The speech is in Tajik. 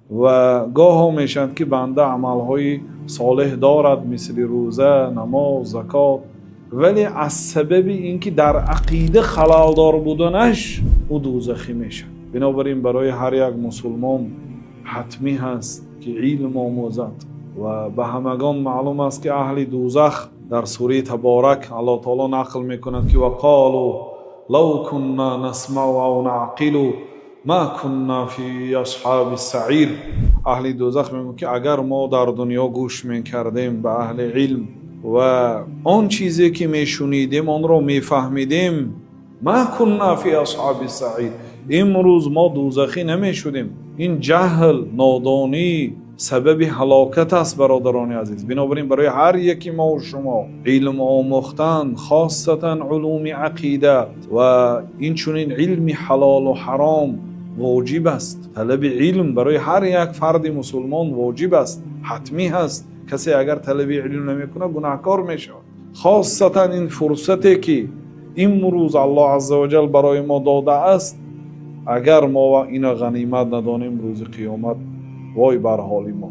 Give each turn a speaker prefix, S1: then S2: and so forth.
S1: Ва гоҳо мешавад, ки банда амалҳои солеҳ дорад, мисли рӯза, намоз, закот, вале аз сабаби инки дар ақида халалдор буданаш, ӯ дӯзахӣ мешавад. Бинобар ин барои ҳар як мусулмон ҳатмӣ аст, ки илм омӯзад. Ва ба ҳамагон маълум аст, ки аҳли дӯзах дар сураи Табарак Аллоҳи таъоло нақл мекунад, ки وقالوا لو كنا نسمع أو نعقل ما كنا في أصحاب السعير. Аҳли дӯзах мегӯянд, ки агар мо дар дунё гӯш мекардем ба аҳли илм ва он чизе ки мешунидем, онро мефаҳмидем, ما كنا في أصحاب السعير, имрӯз мо дӯзахӣ намешудем. Ин ҷаҳл, нодонӣ сабаби ҳалокат аст, бародарони азиз. Бинобар ин барои ҳар яки мо ва шумо илм омӯхтан, хосатан улуми ақида ва инчунин илми ҳалолу ҳаром, воҷиб аст. Талаби илм барои ҳар як фарди мусулмон воҷиб аст, ҳатмӣ аст. Касе агар талаби илм намекунад, гунаҳкор мешавад. Хосатан ин фурсате ки имрӯз Аллоҳ азза ва ҷал барои мо додааст, агар мо ина ғанимат надонем, рӯзи қиёмат вой бар ҳоли мо.